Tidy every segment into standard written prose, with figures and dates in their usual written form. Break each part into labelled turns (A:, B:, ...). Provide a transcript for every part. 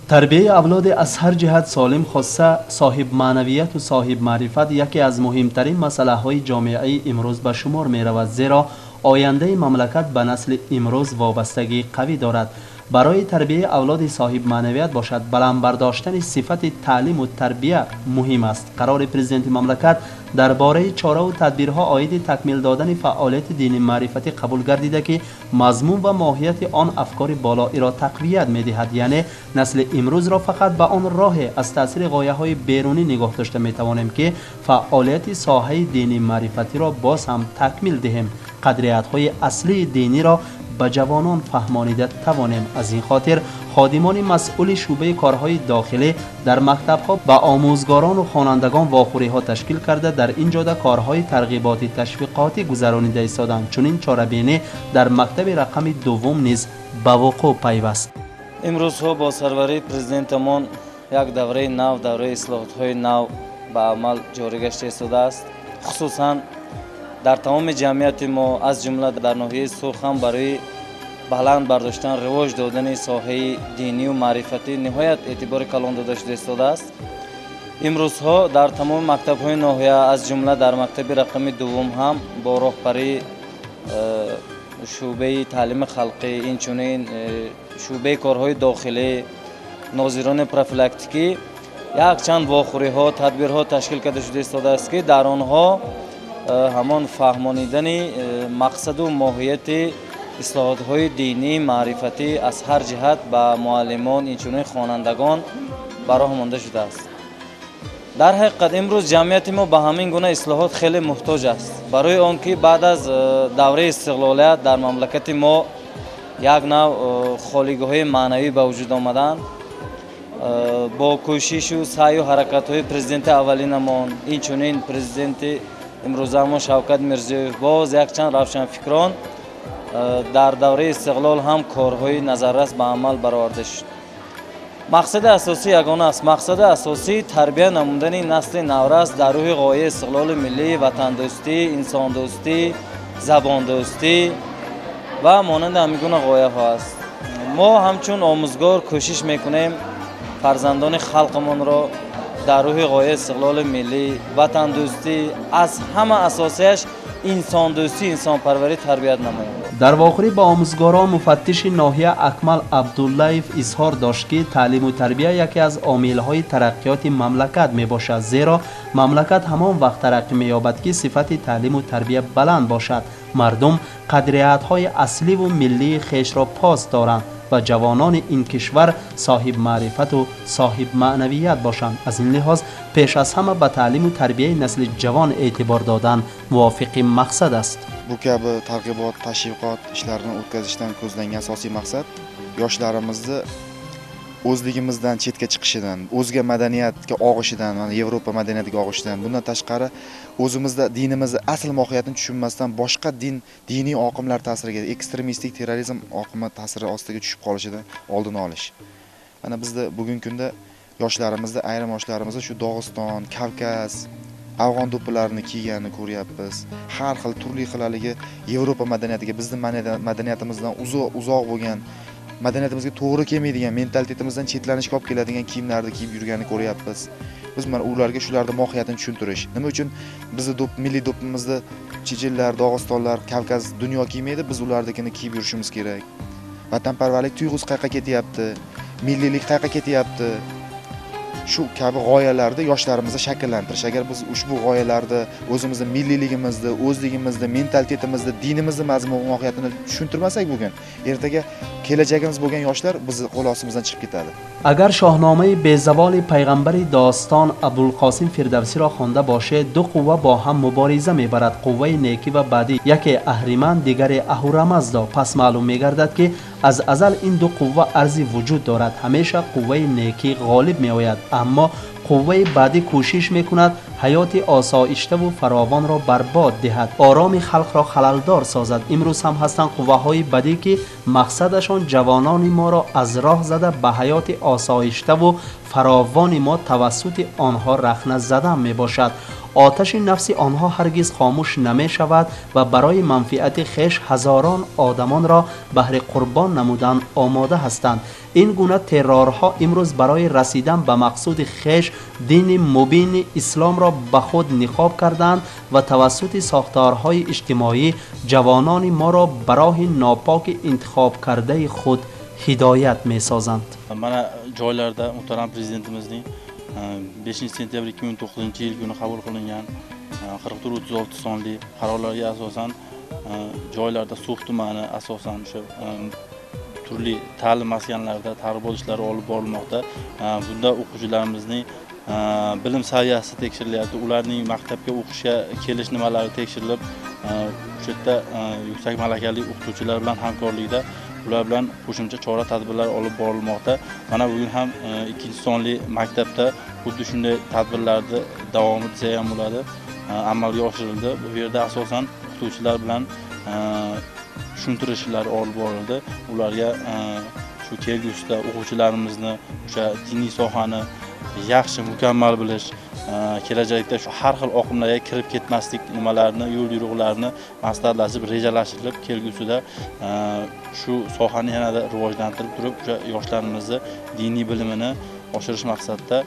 A: Тарбияи авлоди аз ҳар ҷиҳат солим, хоса соҳиб маънавияту соҳиб маърифат, яке аз муҳимтарин масъалаҳои ҷомеаи имрӯз ба шумор меравад, зеро ояндаи мамлакат ба насли имрӯз вобастагии қавӣ дорад. Барои тарбияи авлоди соҳибмаънавият бошад, баланд бардоштани сифати таълиму тарбия муҳим аст. Қарори президенти мамлакат дар бораи чораву тадбирҳо оиди такмил додани фаъолияти дини маърифатӣ қабул гардида, ки мазмун ва моҳияти он афкори болоиро тақвият медиҳад, яъне насли имрӯзро фақат ба он роҳе аз таъсири ғояҳои берунӣ нигоҳ дошта метавонем, ки фаъолияти соҳаи дини маърифатиро боз ҳам такмил диҳем, қадриятҳои аслии диниро ба ҷавонон фаҳмонида тавонем. Аз ин хотир ходимони масъули шӯъбаи корҳои дохилӣ дар мактабҳо ба омӯзгорону хонандагон вохӯриҳо ташкил карда, дар ин ҷода корҳои тарғиботи ташвиқотӣ гузаронида истоданд. Чунин чорабинӣ дар мактаби рақами дуввум низ ба вуқӯъ пайваст.
B: Имрӯзҳо бо сарварии президентамон як давраи нав, давраи ислоҳотҳои нав ба амал ҷорӣ гашта истодааст. Хусусан дар тамоми ҷамъияти мо, аз ҷумла дар ноҳияи Сурх ҳам, барои баланд бардоштан, ривоҷ додани соҳаи динию маърифатӣ ниҳоят эътибори калон дода шуда истодааст. Имрӯзҳо дар тамоми мактабҳои ноҳия, аз ҷумла дар мактаби рақами дуввум ҳам, бо роҳбарии шӯъбаи таълими халқӣ, инчунин шӯъбаи корҳои дохилӣ, нозирони профилактикӣ якчанд вохӯриҳо, тадбирҳо ташкил карда шуда истодааст, ки дар онҳо ҳамон фаҳмонидани мақсаду моҳияти ислоҳотҳои динӣ маърифатӣ аз ҳар ҷиҳат ба муаллимон, инчунин хонандагон ба роҳ монда шудааст. Дар ҳақиқат, имрӯз ҷамъияти мо ба ҳамин гуна ислоҳот хеле муҳтоҷ аст, барои он ки баъд аз давраи истиқлолият дар мамлакати мо як нав холигоҳҳои маънавӣ ба вуҷуд омаданд. Бо кӯшишу саъю ҳаракатҳои президенти аввалинамон, инчунин президенти имрӯзаамон Шавкат Мирзиёев, боз якчанд равшанфикрон, дар давраи истиқлол ҳам корҳои назаррас ба амал бароварда шуд. Мақсади асосӣ ягона аст. Мақсади асосӣ тарбия намудани насли наврас дар рӯҳи ғояи истиқлоли миллӣ, ватандӯстӣ, инсондӯстӣ, забондӯстӣ ва монанди ҳамин гуна ғояҳо аст. Мо ҳамчун омӯзгор кӯшиш мекунем фарзандони халқамонро дар рӯҳи ғояи истиқлоли миллӣ, ватандӯстӣ, аз ҳама асосияш инсондӯстӣ, инсонпарварӣ тарбият намоем.
A: Дар вохӯрӣ ба омӯзгорон муфаттиши ноҳия Акмал Абдуллаев изҳор дошт, ки таълиму тарбия яке аз омилҳои тараққиёти мамлакат мебошад, зеро мамлакат ҳамон вақт тараққӣ меёбад, ки сифати таълиму тарбия баланд бошад, мардум қадриятҳои асливу миллии хешро пос доранд ва ҷавонони ин кишвар соҳибмаърифату соҳибмаънавият бошанд. Аз ин лиҳоз пеш аз ҳама ба таълиму тарбияи насли ҷавон эътибор додан мувофиқи мақсад аст.
C: Bu kabi targ'ibot tashviqot ishlarini o'tkazishdan ko'zlangan asosiy maqsad yoshlarimizni o'zligimizdan chetga chiqishidan, o'zga madaniyatga og'ishidan, mana Yevropa madaniyatiga og'ishidan, bundan tashqari o'zimizda dinimizni asl mohiyatini tushunmasdan boshqa din, diniy oqimlar ta'siriga, ekstremistik, terrorizm oqimi ta'siri ostiga tushib qolishidan oldini olish. Mana bizda bugungi kunda yoshlarimizda, ayrim yoshlarimizda shu Dog'iston, Kavkaz, afg'on do'ppilarini kiyganini ko'ryapmiz. Har xil, turli xil haligi Yevropa madaniyatiga, bizni madaniyatimizdan uzoq uzoq bo'lgan, madaniyatimizga to'g'ri kelmaydigan, mentalitetimizdan chetlanishga olib keladigan kiyimlarni kiyib yurganini ko'ryapmiz. Biz mana ularga shularni mohiyatini tushuntirish, nima uchun bizni do'p, milliy do'ppimizni chechenlar, dog'istonlar, Kavkaz, dunyo kiymaydi, biz ularnikini kiyib yurishimiz kerak, vatanparvarlik tuyg'usi qayoqqa ketyapti, milliylik qayoqqa ketyapti, shu kabi g'oyalarni yoshlarimizda shakllantirish. Agar biz ushbu g'oyalarni, o'zimizni milliyligimizni, o'zligimizni, mentalitetimizni, dinimizni mazmun mohiyatini tushuntirmasak, bugun ertaga kelajagimiz bo'lgan yoshlar bizni qo'l ostimizdan chiqib ketadi.
A: Агар Шоҳномаи безаволи пайғамбари достон Абулқосим Фирдавсиро хонда бошед, ду қувва бо ҳам мубориза мебарад: қувваи некӣ ва бадӣ, яке Аҳриман, дигаре Аҳурамаздо. Пас маълум мегардад, ки аз азал ин ду қувва арзи вуҷуд дорад. Ҳамеша қувваи некӣ ғолиб меояд, аммо қувваи бадӣ кӯшиш мекунад ҳаёти осоиштаву фаровонро барбод диҳад, ороми халқро халалдор созад. Имрӯз ҳам ҳастанд қувваҳои бадӣ, ки мақсадашон ҷавонони моро аз роҳ зада, ба ҳаёти осоиштаву фаровони мо тавассути онҳо рахна задан мебошад. Оташи нафси онҳо ҳаргиз хомӯш намешавад ва барои манфиати хеш ҳазорон одамонро баҳри қурбон намудан омода ҳастанд. Ин гуна террорҳо имрӯз барои расидан ба мақсуди хеш дини мубини исломро ба худ ниқоб карданд ва тавассути сохторҳои иҷтимоӣ ҷавонони моро ба роҳи нопоки интихобкардаи худ ҳидоят месозанд.
D: Mana joylarda muhtaram prezidentimizning 5 sentyabr 2009 yil kuni qabul qilingan 4436 sonli qarorlarga asosan joylarda So'x tumani asosan o'sha turli ta'lim maskanlarida targ'ibot ishlari olib borilmoqda. Bunda o'quvchilarimizning bilim saviyasi tekshirilyapti, ularning maktabga o'qishga kelish nimalari tekshirilib, o'sha yerda yuksak malakali o'qituvchilar bilan hamkorlikda ular bilan qo'shimcha chora tadbirlar olib borilmoqda. Mana bugun ham 2-sonli maktabda xuddi shunday tadbirlarni davomi desak ham bo'ladi, amalga oshirildi. Bu yerda asosan o'qituvchilar bilan tushuntirishlar olib borildi. Ularga shu kelgusida o'quvchilarimizni o'sha diniy sohani yaxshi mukammal bilish, kelajakda shu har xil oqimlarga kirib ketmaslik nimalarini, yo'l yo'riqlarini maslahatlashib, rejalashtirilib, kelgusida shu sohani yanada rivojlantirib turib, o'sha yoshlarimizni diniy bilimini oshirish maqsadida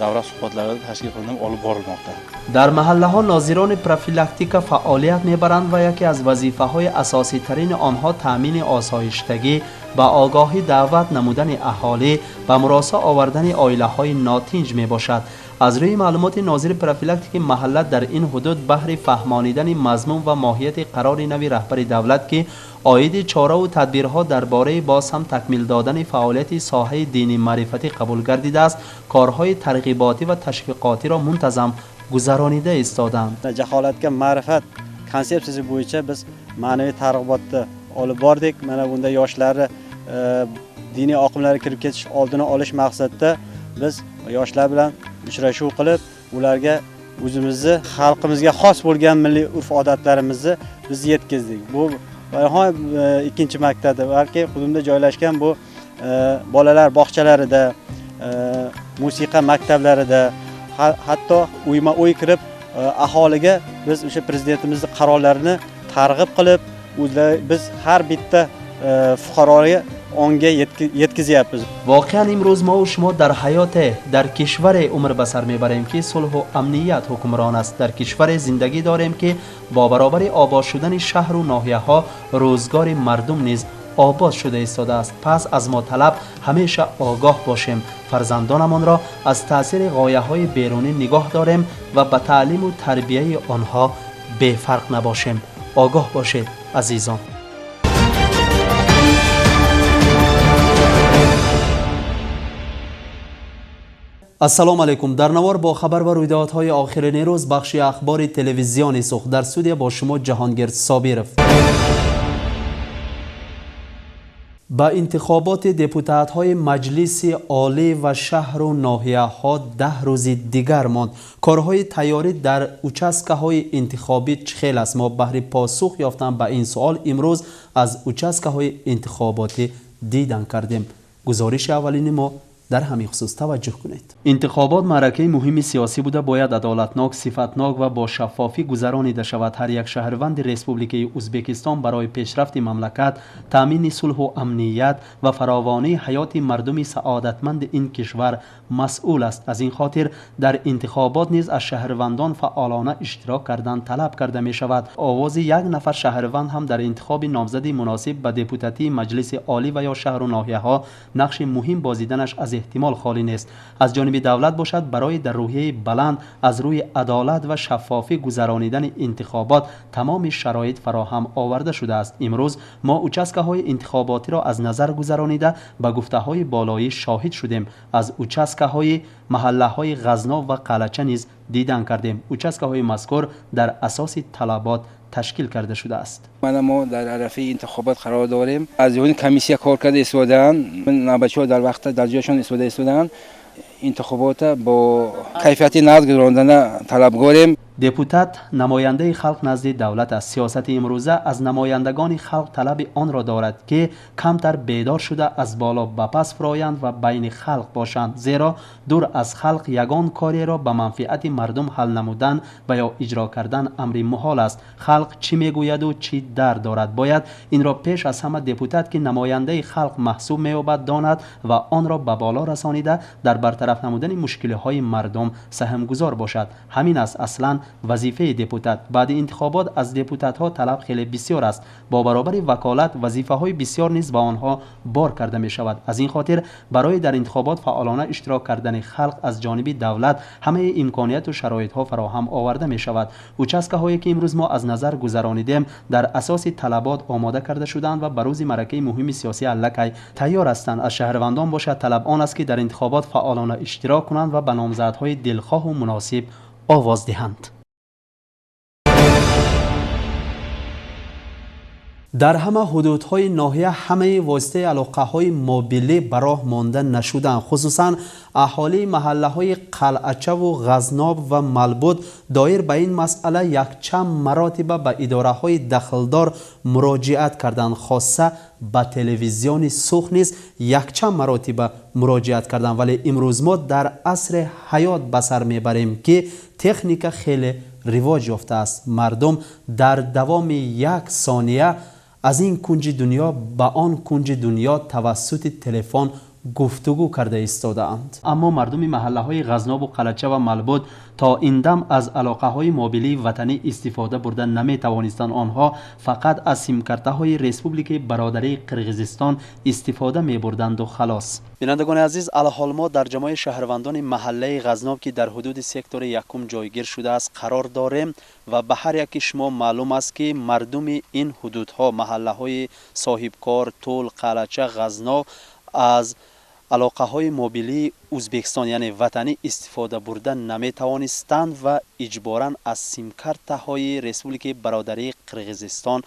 D: davra suhbatlari tashkil qilinib olib borilmoqda.
A: Дар маҳаллаҳо нозирони профилактика фаъолият мебаранд ва яке аз вазифаҳои асоситарини онҳо таъмини осоиштагӣ, ба огоҳӣ даъват намудани аҳолӣ, ба муросо овардани оилаҳои нотинҷ мебошад. Аз рӯи маълумоти нозири профилактики маҳалла дар ин ҳудуд баҳри фаҳмонидани мазмун ва моҳияти қарори нави раҳбари давлат, ки оиди чораву тадбирҳо дар бораи боз ҳам такмил додани фаъолияти соҳаи дини маърифатӣ қабул гардидааст, корҳои тарғиботӣ ва ташвиқотиро мунтазам гузаронида истоданд.
E: Jaholatga ma'rifat konsepsiyasi bo'yicha biz ma'naviy targ'ibotni olib bordik. Mana bunda yoshlarni diniy oqimlarga kirib ketish oldini olish maqsadida biz yoshlar bilan uchrashuv qilib, ularga o'zimizni xalqimizga xos bo'lgan milliy urf-odatlarimizni biz yetkazdik. Bu ikkinchi maktabda, balki hududda joylashgan bu bolalar bog'chalarida, musiqa maktablarida, hatto uyma-uy kirib aholiga biz o'sha prezidentimizning qarorlarini targ'ib qilib, biz har bitta fuqaroga onga yetkazyapmiz.
A: Воқеан имрӯз мо шумо дар ҳаёте, дар кишваре умр ба сар мебарем, ки сулҳу амният ҳукмрон аст. Дар кишваре зиндагӣ дорем, ки бо баробари обод шудани шаҳру ноҳияҳо рӯзгори мардум низ обод шуда истодааст. Пас аз мо талаб ҳамеша огоҳ бошем, фарзандонамонро аз таъсири ғояҳои берунӣ нигоҳ дорем ва ба таълиму тарбияи онҳо бефарқ набошем. Огоҳ бошед, азизон. Ассалому алайкум. Дар навор бо хабар ва рӯйдодҳои охирини рӯз бахши ахбори телевизиони Суғд. Дар студия бо шумо Ҷаҳонгир Собиров. Ба интихоботи депутатҳои Маҷлиси Олӣ ва шаҳру ноҳияҳо 10 рӯзи дигар монд. Корҳои тайёрӣ дар участкаҳои интихобӣ чӣ хел аст? Мо баҳри посух ёфтан ба ин суол имрӯз аз участкаҳои интихоботӣ дидан кардем. Гузориши аввалини мо дар ҳамин хусус таваҷҷӯҳ кунед. Интихобот маъракаи муҳими сиёсӣ буда бояд адолатнок, сифатнок ва бо шаффофӣ гузаронида шавад. Ҳар як шаҳрванди Республикаи Ӯзбекистон барои пешрафти мамлакат, таъмини сулҳу амният ва фаровонии ҳаёти мардуми саодатманди ин кишвар масъул аст. Аз ин хотир дар интихобот низ аз шаҳрвандон фаъолона иштирок кардан талаб карда мешавад. Овози як нафар шаҳрванд ҳам дар интихоби номзади муносиб ба депутатии Маҷлиси Олӣ ва ё шаҳру ноҳияҳо нақши муҳим бозиданаш аз эҳтимол холӣ нест. Аз ҷониби давлат бошад, барои дар рӯҳияи баланд аз рӯи адолат ва шаффофӣ гузаронидани интихобот тамоми шароит фароҳам оварда шудааст. Имрӯз мо участкаҳои интихоботиро аз назар гузаронида ба гуфтаҳои болоӣ шоҳид шудем. Аз участкаҳои маҳаллаҳои Ғазнов ва Қалача низ дидан кардем. Участкаҳои мазкур дар асоси талабот ташкил карда шудааст.
F: Мана мо дар арафаи интихобот қарор дорем. Аз ҷониби комиссия кор карда истодаанд. Навбатчиҳо дар вақт дар ҷояшон истода истодаанд. Интихобота бо кайфияти нағз гузарондана талабгорем.
A: Депутат намояндаи халқ назди давлат аст. Сиёсати имрӯза аз намояндагони халқ талаби онро дорад, ки камтар бедор шуда аз боло ба пас фуроянд ва байни халқ бошанд, зеро дур аз халқ ягон кореро ба манфиати мардум ҳал намудан ва ё иҷро кардан амри муҳол аст. Халқ чӣ мегӯяду чӣ дард дорад, бояд инро пеш аз ҳама депутат, ки намояндаи халқ маҳсуб меёбад, донад ва онро ба боло расонида дар бартараф намудани мушкилиҳои мардум саҳмгузор бошад. Ҳамин аст аслан вазифаи депутат. Баъди интихобот аз депутатҳо талаб хеле бисёр аст. Бо баробари ваколат вазифаҳои бисёр низ ба онҳо бор карда мешавад. Аз ин хотир барои дар интихобот фаъолона иштирок кардани халқ аз ҷониби давлат ҳамаи имконияту шароитҳо фароҳам оварда мешавад. Участкаҳое ки имрӯз мо аз назар гузаронидем, дар асоси талабот омода карда шудаанд ва ба рӯзи маъракаи муҳими сиёсӣ аллакай тайёр ҳастанд. Аз шаҳрвандон бошад, талаб он аст, ки дар интихобот фаъолона иштирок кунанд ва ба номзадҳои дилхоҳу муносиб овоз диҳанд. Дар ҳама ҳудудҳои ноҳия ҳамаи воситаи алоқаҳои мобилӣ ба роҳ монда нашуданд. Хусусан аҳолии маҳаллаҳои Қалъачаву Ғазноб ва Малбуд доир ба ин масъала якчанд маротиба ба идораҳои дахлдор муроҷиат карданд. Хоса ба телевизиони Сух низ якчанд маротиба муроҷиат карданд, вале имрӯз мо дар асри ҳаёт ба сар мебарем, ки техника хеле ривоҷ ёфтааст. Мардум дар давоми як сония аз ин кунҷи дунё ба он кунҷи дунё тавассути телефон гуфтугӯ карда истодаанд. Аммо мардуми маҳаллаҳои Ғазнобу Қалъача ва Малбуд то ин дам аз алоқаҳои мобилии ватанӣ истифода бурда наметавонистанд. Онҳо фақат аз симкартаҳои Республикаи Бародарии Қирғизистон истифода мебурданду халос. Бинандагони азиз, алҳол мо дар ҷамоаи шаҳрвандони маҳаллаи Ғазноб, ки дар ҳудуди сектори якум ҷойгир шудааст, қарор дорем ва ба ҳар яки шумо маълум аст, ки мардуми ин ҳудудҳо, маҳаллаҳои Соҳибкор, Тул, Қалъача, Ғазноб аз алоқаҳои мобилии Ӯзбекистон, яъне ватанӣ, истифода бурда наметавонистанд ва иҷборан аз симкартаҳои Республикаи Бародарии Қирғизистон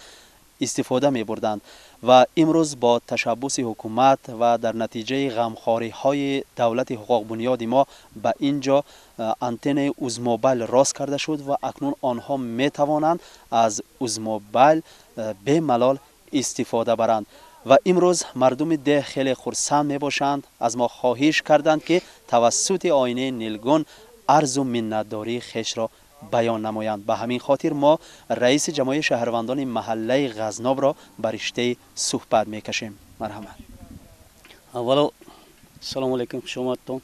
A: истифода мебурданд. Ва имрӯз бо ташаббуси ҳукумат ва дар натиҷаи ғамхориҳои давлати ҳуқуқбунёди мо ба ин ҷо антеннаи Узмобайл рост карда шуд ва акнун онҳо метавонанд аз Узмобайл бемалол истифода баранд. Ва имрӯз мардуми деҳ хеле хурсанд мебошанд. Аз мо хоҳиш карданд, ки тавассути оинаи нилгун арзу миннатдории хешро баён намоянд. Ба ҳамин хотир мо раиси ҷамоаи шаҳрвандони маҳаллаи Ғазнобро ба риштаи суҳбат мекашем. Марҳамат.
G: Аввало салому алайкум, хушомадтон.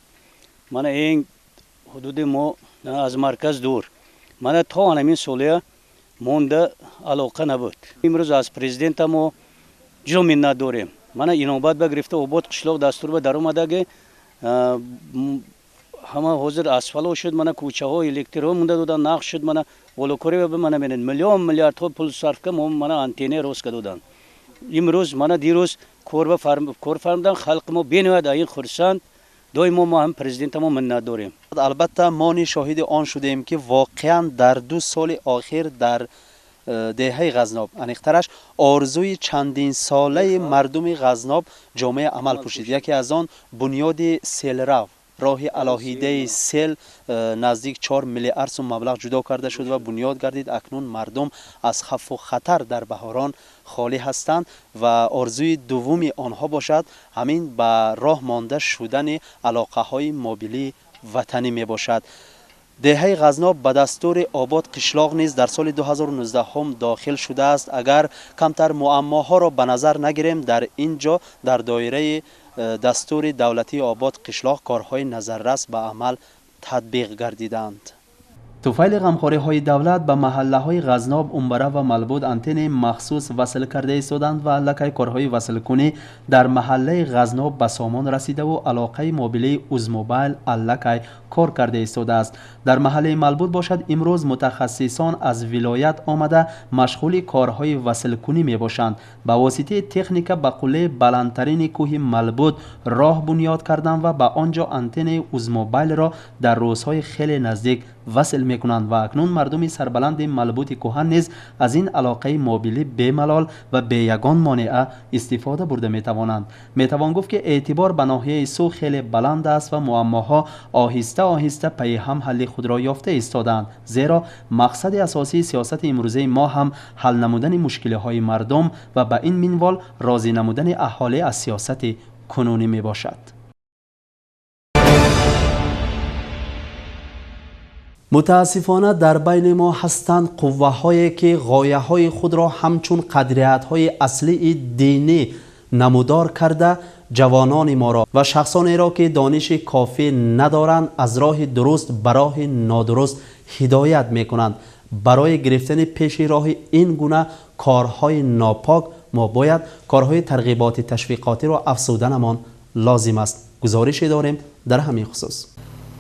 G: Мана ин ҳудуди мо аз марказ дур, мана то ҳамин солия монда алоқа набуд. Имрӯз аз президента мо ҷудо миннат дорем. Мана инобат ба гирифта Обод қишлоқ дастур ба даромадаги ҳама ҳозир асфало шуд, мана кӯчаҳо электрҳо монда додан, нақш шуд, мана волокорӣ ба мана бинед, миллион миллиардҳо пул сарф ка мо мана антенна рост ка додан. Имрӯз мана дирӯз кор фармудан, халқи мо бениҳоят ин хурсанд. Доимо мо ҳам президента мо миннат дорем.
A: Албатта мо низ шоҳиди он шудем, ки воқеан дар 2 соли охир дар деҳаи Ғазноб, аниқтараш орзуи чандинсолаи мардуми Ғазноб ҷомеа амал пӯшид. Яке аз он бунёди селрав, роҳи алоҳидаи сел наздик 4 миллиард сум маблағ ҷудо карда шуд ва бунёд гардид. Акнун мардум аз хавфу хатар дар баҳорон холӣ ҳастанд ва орзуи дуввуми онҳо бошад ҳамин ба роҳ монда шудани алоқаҳои мобилии ватанӣ мебошад. Деҳаи Ғазноб ба дастури Обод қишлоқ низ дар соли 2019 дохил шудааст. Агар камтар муаммоҳоро ба назар нагирем, дар ин ҷо дар доираи дастури давлатии Обод қишлоқ корҳои назаррас ба амал татбиқ гардиданд. Туфайли ғамхориҳои давлат ба маҳаллаҳои Ғазноб, Умбара ва Малбуд антеннаи махсус васл карда истоданд ва аллакай корҳои васлкунӣ дар маҳаллаи Ғазноб ба сомон расидаву алоқаи мобилии Узмобайл аллакай кор карда истодааст. Дар маҳаллаи Малбуд бошад, имрӯз мутахассисон аз вилоят омада машғули корҳои васлкунӣ мебошанд. Ба воситаи техника ба қуллаи баландтарини кӯҳи Малбуд роҳ бунёд карданд ва ба он ҷо антеннаи Узмобайлро дар рӯзҳои хеле наздик васл мекунанд ва акнун мардуми сарбаланди малбути кӯҳан низ аз ин алоқаи мобилӣ бемалол ва бе ягон монеа истифода бурда метавонанд. Метавон гуфт, ки эътибор ба ноҳияи Суғд хеле баланд аст ва муаммоҳо оҳиста оҳиста пайи ҳам ҳалли худро ёфта истодаанд, зеро мақсади асосии сиёсати имрӯзаи мо ҳам ҳал намудани мушкилиҳои мардум ва ба ин минвол розӣ намудани аҳолӣ аз сиёсати кунунӣ мебошад. Мутаассифона дар байни мо ҳастанд қувваҳое, ки ғояҳои худро ҳамчун қадриятҳои аслии динӣ намудор карда ҷавонони моро ва шахсонеро, ки дониши кофӣ надоранд, аз роҳи дуруст ба роҳи нодуруст ҳидоят мекунанд. Барои гирифтани пеши роҳи ин гуна корҳои нопок мо бояд корҳои тарғиботи ташвиқотиро афзуданамон лозим аст. Гузорише дорем дар ҳамин хусус.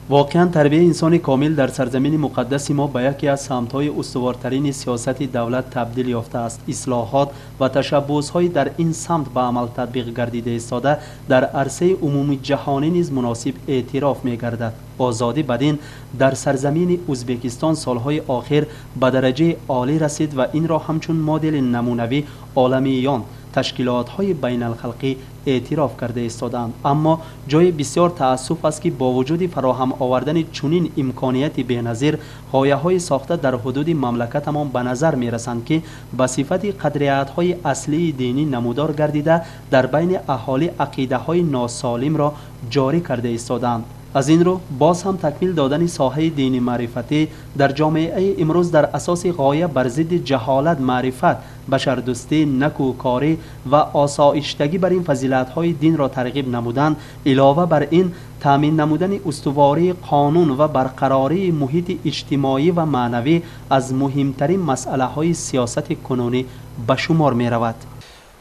A: Воқеан тарбияи инсони комил дар сарзамини муқаддаси мо ба яке аз самтҳои устувортарини сиёсати давлат табдил ёфтааст. Ислоҳот ва ташаббусҳои дар ин самт ба амал татбиқ гардида истода дар арсаи умумии ҷаҳонӣ низ муносиб эътироф мегардад. Озодӣ ба дин дар сарзамини Ӯзбекистон солҳои охир ба дараҷаи олӣ расид ва инро ҳамчун модели намунавӣ оламиён ташкилотҳои байналхалқӣ эътироф карда истодаанд. Аммо ҷои бисёр таассуф аст, ки бо вуҷуди фароҳам овардани чунин имконияти беназир, ғояҳои сохта дар ҳудуди мамлакатамон ба назар мерасанд, ки ба сифати қадриятҳои аслии динӣ намудор гардида дар байни аҳолӣ ақидаҳои носолимро ҷорӣ карда истодаанд. Аз ин рӯ боз ҳам такмил додани соҳаи дини маърифатӣ дар ҷомеаи имрӯз дар асоси ғоя бар зидди ҷаҳолат, маърифат, башардӯстӣ, накӯкорӣ ва осоиштагӣ бар ин фазилатҳои динро тарғиб намудан, илова бар ин таъмин намудани устувории қонун ва барқарории муҳити иҷтимоӣ ва маънавӣ аз муҳимтарин масъалаҳои сиёсати кунунӣ ба шумор меравад.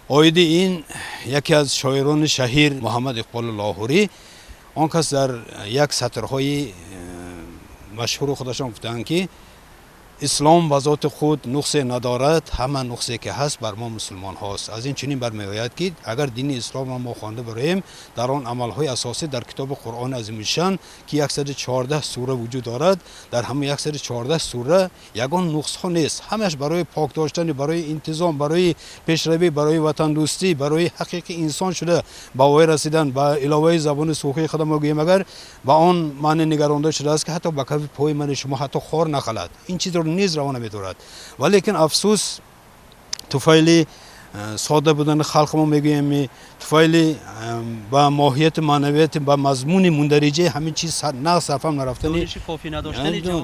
H: Оиди ин яке аз шоирони шаҳир Муҳаммад Иқболи Лоҳурӣ он кас дар як сатрҳои машҳури худашон гуфтаанд, ки ислом ба зоти худ нуқсе надорад, ҳама нуқсе ки ҳаст бар мо мусулмонҳост. Аз ин чунин бармеояд, ки агар дини исломро мо хонда бароем, дар он амалҳои асосӣ дар китоби Қуръони азимушшан, ки 114 сура вуҷуд дорад, дар ҳама 114 сура ягон нуқсҳо нест. Ҳамаш барои пок доштани, барои интизом, барои пешравӣ, барои ватандӯстӣ, барои ҳақиқи инсон шуда ба воя расидан. Ба иловаи забони сухии худам мо гӯем, агар ба он маъне нигаронда шудааст, ки ҳатто ба кафи пои мани шумо ҳатто хор нахалад, ин чизро низ равона медорад. Валекин афсӯс, туфайли сода будани халқи мо мегӯем, туфайли ба моҳияти маънавияти, ба мазмуни мундариҷаи ҳамин чиз нағз сарфам нарафтани,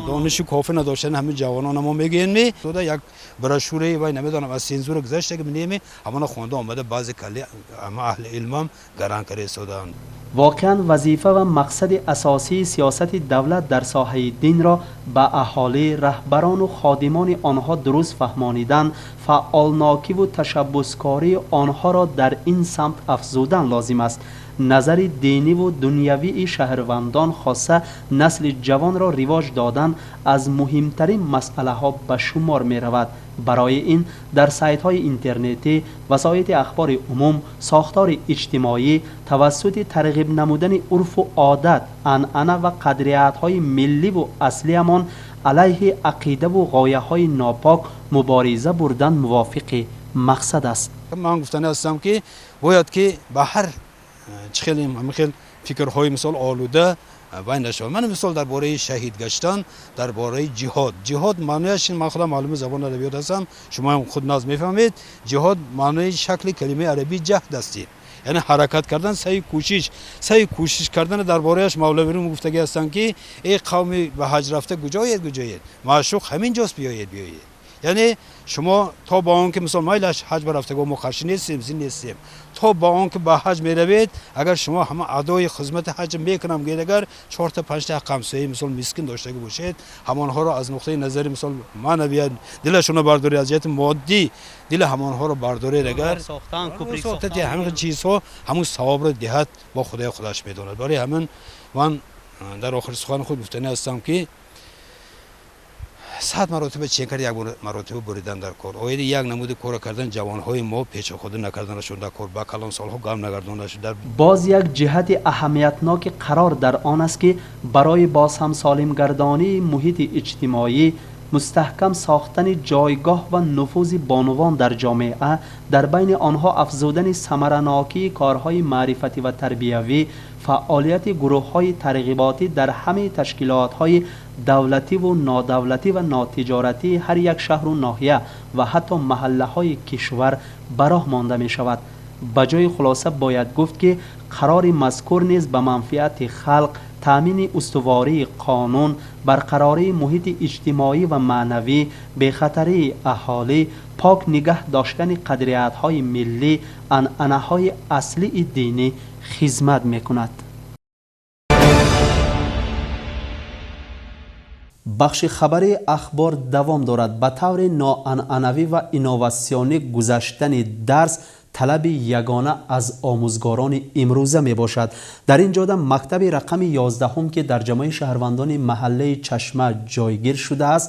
H: дониши кофӣ надоштани ҳамин ҷавонона мо мегӯем. Як брошюраи вай намедонам аз сензура гузашта ки неме, ҳамона хонда омада баъзе калли ҳама аҳли илмам гаран карда истодаанд.
A: Воқеан вазифа ва мақсади асосии сиёсати давлат дар соҳаи динро ба аҳолӣ, раҳбарону ходимони онҳо дуруст фаҳмонидан, фаъолнокиву ташаббускории онҳоро дар ин самт афзудан лозим аст. Назари диниву дунявии шаҳрвандон, хоса насли ҷавонро ривоҷ додан аз муҳимтарин масъалаҳо ба шумор меравад. Барои ин дар сайтҳои интернетӣ, васоити ахбори умум, сохтори иҷтимоӣ тавассути тарғиб намудани урфу одат, анъана ва қадриятҳои милливу аслиямон алайҳи ақидаву ғояҳои нопок мубориза бурдан мувофиқи мақсад аст.
H: Ман гуфтани ҳастам, ки бояд ки ба ҳар чӣ хеле ҳамин хел фикрҳои мисол олуда вай нашавад. Ман мисол дар бораи шаҳид гаштан, дар бораи ҷиҳод. Ҷиҳод маънояш, ман худам маълуми забони адабиёт ҳастам, шумо ҳам худ наз мефаҳмед. Ҷиҳод маънои шакли калимаи арабӣ ҷаҳд аст, яъне ҳаракат кардан, саъи кӯшиш, саъи кӯшиш кардан. Дар бораяш мавлавирун гуфтагӣ ҳастанд, ки эй қавми ба ҳаҷ рафта, куҷоед, куҷоед, маъшуқ ҳамин ҷост, биёед, биёед. Яъне шумо то ба он ки мисол майлаш ҳаҷ ба рафтагоҳ мо қарши нестем, зин нестем, то ба он ки ба ҳаҷ меравед, агар шумо ҳама адои хизмати ҳаҷ мекунам гӯед, агар чорта панҷта ҳамсояи мисол мискин доштагӣ бошед, ҳамонҳоро аз нуқтаи назари мисол маънавият дилашонро бардоред, аз ҷиҳати моддӣ дили ҳамонҳоро бардоред, агар ҳамин чизҳо ҳамун савобро диҳад, бо Худои худаш медонад. Барои ҳамин ман дар охири сухани худ гуфтанӣ ҳастам, ки 100 маротиба чен кард, як маротиба буридан дар кор. Оиди як намуди кора кардан ҷавонҳои мо печохӯрда накарданашон дар кор, ба калонсолҳо гам нагардонашон дар.
A: Боз як ҷиҳати аҳамиятноки қарор дар он аст, ки барои боз ҳам солимгардонии муҳити иҷтимоӣ, мустаҳкам сохтани ҷойгоҳ ва нуфузи бонувон дар ҷомеа, дар байни онҳо афзудани самаранокии корҳои маърифатӣ ва тарбиявӣ, фаъолияти гурӯҳҳои тарғиботӣ дар ҳамаи ташкилотҳои давлативу нодавлатӣ ва нотиҷоратии ҳар як шаҳру ноҳия ва ҳатто маҳаллаҳои кишвар ба роҳ монда мешавад. Ба ҷои хулоса бояд гуфт, ки қарори мазкур низ ба манфиати халқ, таъмини устувории қонун, барқарории муҳити иҷтимоӣ ва маънавӣ, бехатарии аҳолӣ, пок нигаҳ доштани қадриятҳои миллӣ, анъанаҳои аслии динӣ хизмат мекунад. Бахши хабарии ахбор давом дорад. Ба таври ноанъанавӣ ва инноватсионӣ гузаштани дарс талаби ягона аз омӯзгорони имрӯза мебошад. Дар ин ҷода мактаби рақами 11, ки дар ҷамъи шаҳрвандони маҳаллаи Чашма ҷойгир шудааст,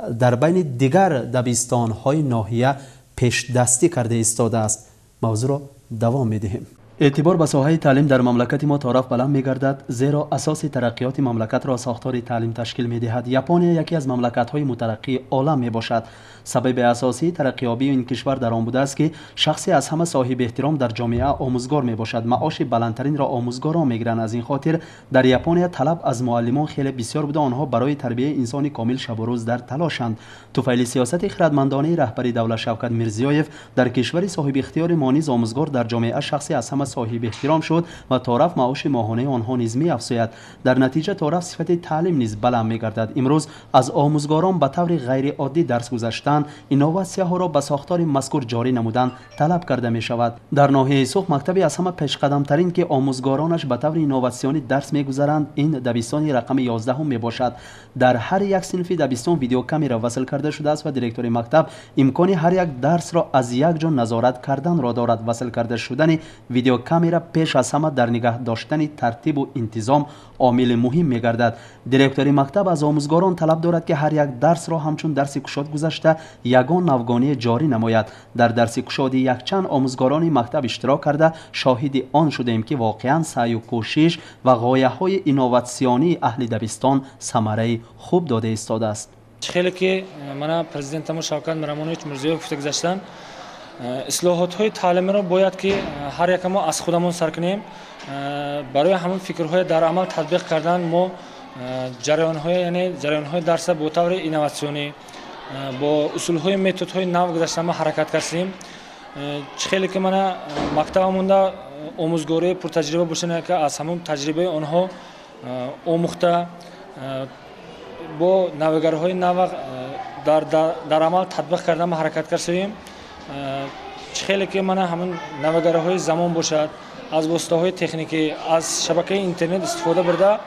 A: дар байни дигар дабистонҳои ноҳия пешдастӣ карда истодааст. Мавзӯъро давом медиҳем. Эътибор ба соҳаи таълим дар мамлакати мо тораф баланд мегардад, зеро асоси тараққиёти мамлакатро сохтори таълим ташкил медиҳад. Япония яке аз мамлакатҳои мутараққии олам мебошад. Сабаби асосии тараққиёбии ин кишвар дар он будааст, ки шахсе аз ҳама соҳиби эҳтиром дар ҷомеа омӯзгор мебошад. Маоши баландтаринро омӯзгорон мегиранд. Аз ин хотир дар Япония талаб аз муаллимон хеле бисёр буда, онҳо барои тарбияи инсони комил шабу рӯз дар талошанд. Туфайли сиёсати хирадмандонаи раҳбари давлат Шавкат Мирзиёев дар кишвари соҳиби ихтиёри мо низ омӯзгор дар ҷомеа шахсе аз ҳама соҳиби эҳтиром шуд ва тораф маоши моҳонаи онҳо низ меафзояд. Дар натиҷа тораф сифати таълим низ баланд мегардад. Имрӯз аз омӯзгорон ба таври ғайриоддӣ дарс гузаштан, инноватсияҳоро ба сохтори мазкур ҷорӣ намудан талаб карда мешавад. Дар ноҳияи Суғд мактаби аз ҳама пешқадамтарин, ки омӯзгоронаш ба таври инноватсионӣ дарс мегузаранд, ин дабистони рақами 11 мебошад. Дар ҳар як синфи дабистон видеокамера васл карда шудааст ва директори мактаб имкони ҳар як дарсро аз як ҷо назорат карданро дорад. Васл карда шудани видеокамера пеш аз ҳама дар нигаҳ доштани тартибу интизом омили муҳим мегардад. Директори мактаб аз омӯзгорон талаб дорад, ки ҳар як дарсро ҳамчун дарси кушод гузашта, ягон навгоние ҷорӣ намояд. Дар дарси кушоди якчанд омӯзгорони мактаб иштирок карда, шоҳиди он шудем, ки воқеан саъю кӯшиш ва ғояҳои инноватсионии аҳли дабистон самараи хуб дода истодааст.
I: Хеле ки мана президентамо Шавкат Миромонович Мирзиёев гуфта гузаштанд, ислоҳотҳои таълимиро бояд ки ҳар яке мо аз худамон сар кунем. Барои ҳамон фикрҳое дар амал татбиқ кардан мо ҷараёнҳои, яъне ҷараёнҳои дарса бо таври инноватсионӣ, бо усулҳои методҳои нав гузаштан мо ҳаракат кардем. Чӣ хеле ки мана мактабамонда омӯзгории пуртаҷриба бошанд, ки аз ҳамон таҷрибаи онҳо омӯхта, бо навигарҳои нав дар амал татбиқ кардан мо ҳаракат кардем. Чӣ хеле ки мана ҳамон навигарҳои замон бошад, аз воситаҳои техникӣ, аз шабакаи интернет истифода бурда,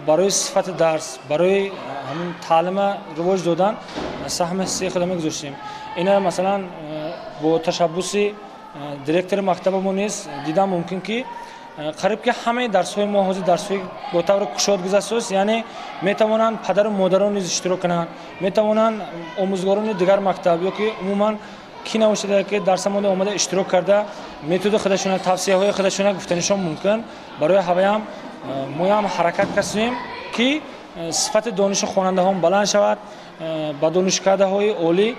I: барои сифати дарс, барои ҳамон таълима ривоҷ додан саҳми ҳиссаи худро мегузоштем. Ина масалан бо ташаббуси директори мактабамон низ дидан мумкин, ки қариб ки ҳамаи дарсҳои мо ҳозир дарсҳои бо таври кушод гузаштааст, яъне метавонанд падару модарон низ иштирок кунанд, метавонанд омӯзгорони дигар мактаб ё ки умуман ки набошад, ки дарсамонда омада иштирок карда, методи худашона, тавсияҳои худашона гуфтанишон мумкин. Барои ҳаваям моям ҳаракат кардем, ки сифати дониши хонандаҳон баланд шавад, ба донишкадаҳои олӣ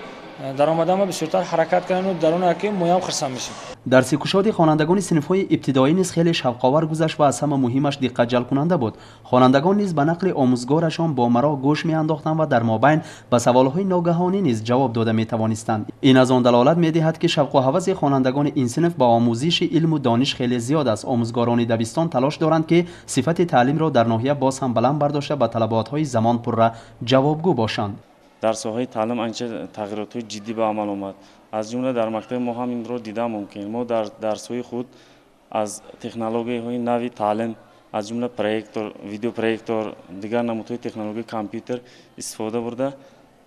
I: даромадан бисёртар ҳаракат кунанд, дар он ки моям хурсанд мешем.
A: Дарси кушоди хонандагони синфҳои ибтидоӣ низ хеле шавқовар гузашт ва аз ҳама муҳимаш диққатҷалбкунанда буд. Хонандагон низ ба нақли омӯзгорашон бо мароқ гӯш меандохтанд ва дар мобайн ба саволҳои ногаҳонӣ низ ҷавоб дода метавонистанд. Ин аз он далолат медиҳад, ки шавқу ҳаваси хонандагони ин синф ба омӯзиши илму дониш хеле зиёд аст. Омӯзгорони дабистон талош доранд, ки сифати таълимро дар ноҳия боз ҳам баланд бардошта, ба талаботҳои замон пурра ҷавобгӯ бошанд.
J: Дар соҳаи таълим анча тағйиротҳои ҷиддӣ ба амал омад. Аз ҷумла дар мактаби мо ҳам инро дида мумкин. Мо дар дарсҳои худ аз технологияҳои нави таълим, аз ҷумла проектор, видеопроектор, дигар намудҳои технологияи компютер истифода бурда,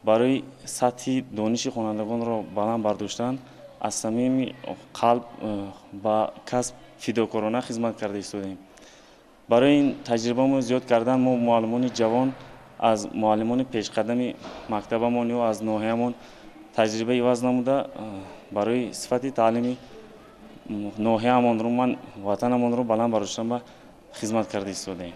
J: барои сатҳи дониши хонандагонро баланд бардоштан аз самими қалб ба касб фидокорона хизмат карда истодаем. Барои ин таҷрибамо зиёд кардан мо муаллимони ҷавон Аз муаллимони пешқадами мактабамон ё аз ноҳиямон таҷриба иваз намуда, барои сифати таълими ноҳияамонро, ман ватанамонро баланд бардоштан ба хизмат карда истодаем.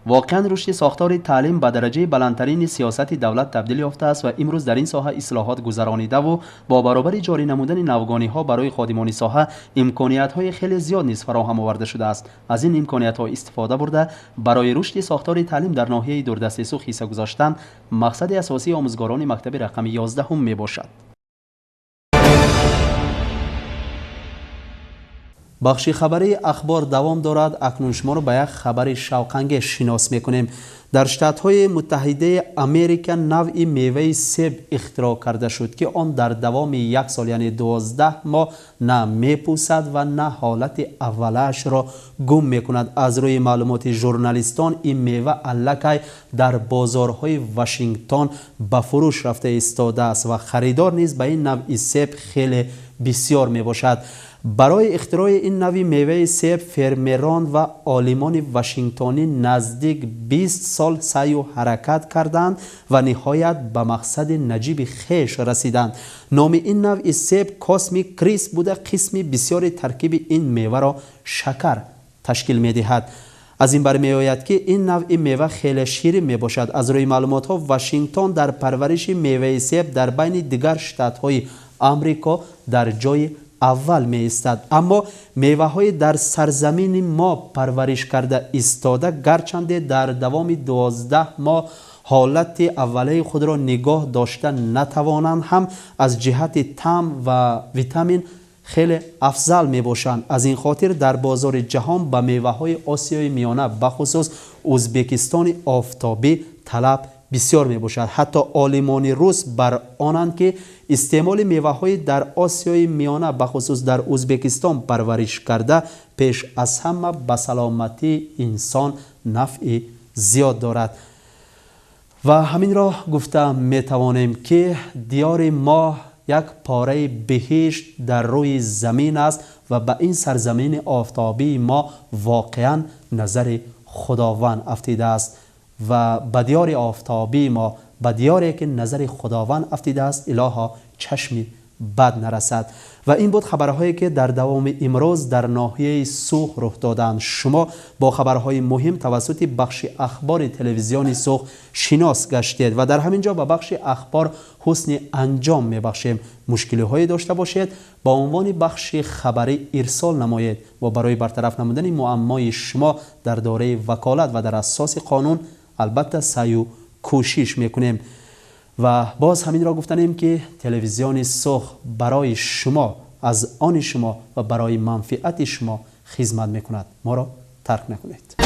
A: Воқеан рушди сохтори таълим ба дараҷаи баландтарини сиёсати давлат табдил ёфтааст ва имрӯз дар ин соҳа ислоҳот гузаронидаву бо баробари ҷорӣ намудани навгониҳо барои ходимони соҳа имкониятҳои хеле зиёд низ фароҳам оварда шудааст. Аз ин имкониятҳо истифода бурда, барои рушди сохтори таълим дар ноҳияи дурдасти Суғд ҳисса гузоштан мақсади асосии омӯзгорони мактаби рақами 11 мебошад. Бахши хабарии ахбор давом дорад. Акнун шуморо ба як хабари шавқангез шинос мекунем. Дар Штатҳои Муттаҳидаи Америка навъи меваи себ ихтироъ карда шуд, ки он дар давоми як сол, яъне 12 моҳ, на мепӯсад ва на ҳолати аввалаашро гум мекунад. Аз рӯи маълумоти журналистон, ин мева аллакай дар бозорҳои Вашингтон ба фурӯш рафта истодааст ва харидор низ ба ин навъи себ хеле бисёр мебошад. Барои ихтирои ин нави меваи себ фермерон ва олимони Вашингтонӣ наздик 20 сол саъю ҳаракат карданд ва ниҳоят ба мақсади наҷиби хеш расиданд. Номи ин навъи себ Косми Крисп буда, қисми бисёри таркиби ин меваро шакар ташкил медиҳад. Аз ин бармеояд, ки ин навъи мева хеле ширин мебошад. Аз рӯи маълумотҳо, Вашингтон дар парвариши меваи себ дар байни дигар штатҳои Амрико дар ҷои аввал меистад. Аммо меваҳои дар сарзамини мо парвариш карда истода, гарчанде дар давоми 12 моҳ ҳолати аввалаи худро нигоҳ дошта натавонанд ҳам, аз ҷиҳати таъм ва витамин хеле афзал мебошанд. Аз ин хотир дар бозори ҷаҳон ба меваҳои Осиёи Миёна, бахусус Ӯзбекистони офтобӣ, талаб бисёр мебошад. Ҳатто олимони рус бар онанд, ки истеъмоли меваҳои дар Осиёи Миёна, бахусус дар Ӯзбекистон парвариш карда, пеш аз ҳама ба саломатии инсон нафъи зиёд дорад. Ва ҳаминро гуфта метавонем, ки диёри мо як пораи биҳишт дар рӯи замин аст ва ба ин сарзамини офтобии мо воқеан назари Худованд афтидааст. Ва ба диёри офтобии мо, ба диёре ки назари Худованд афтидааст, илоҳо чашми бад нарасад. Ва ин буд хабарҳое ки дар давоми имрӯз дар ноҳияи Суғд рух доданд. Шумо бо хабарҳои муҳим тавассути бахши ахбори телевизиони Суғд шинос гаштед ва дар ҳамин ҷо ба бахши ахбор ҳусни анҷом мебахшем. Мушкилиҳое дошта бошед, ба унвони бахши хабарӣ ирсол намоед ва барои бартараф намудани муаммои шумо дар доираи ваколат ва дар асоси қонун албатта саъю кӯшиш мекунем. Ва боз ҳаминро гуфтанем, ки телевизиони Суғд барои шумо, аз они шумо ва барои манфиати шумо хизмат мекунад. Моро тарк накунед.